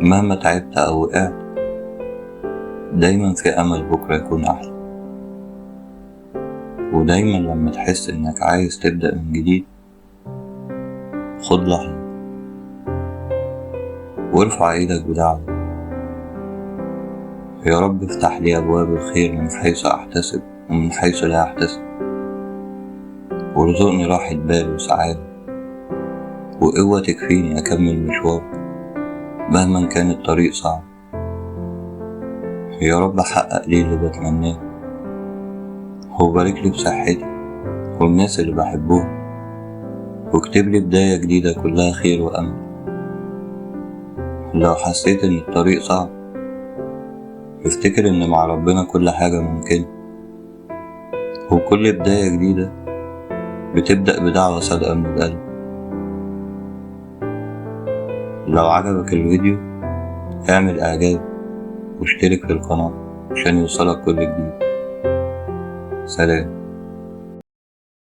مهما تعبت أو وقعت، دايما في أمل بكرة يكون أحلى. ودايما لما تحس إنك عايز تبدأ من جديد، خد لحظة وارفع ايدك بدعوة: يا رب افتح لي أبواب الخير من حيث أحتسب ومن حيث لا أحتسب، وارزقني راحة بال وسعادة وقوة تكفيني أكمل مشوار مهما كان الطريق صعب. يا رب حقق لي اللي بتمناه، وبارك لي بصحتي والناس اللي بحبهم، واكتب لي بداية جديدة كلها خير وأمل. لو حسيت إن الطريق صعب، افتكر إن مع ربنا كل حاجة ممكنة، وكل بداية جديدة بتبدأ بدعوة صادقة من القلب. لو عجبك الفيديو اعمل إعجاب واشترك في القناة عشان يوصلك كل جديد. سلام.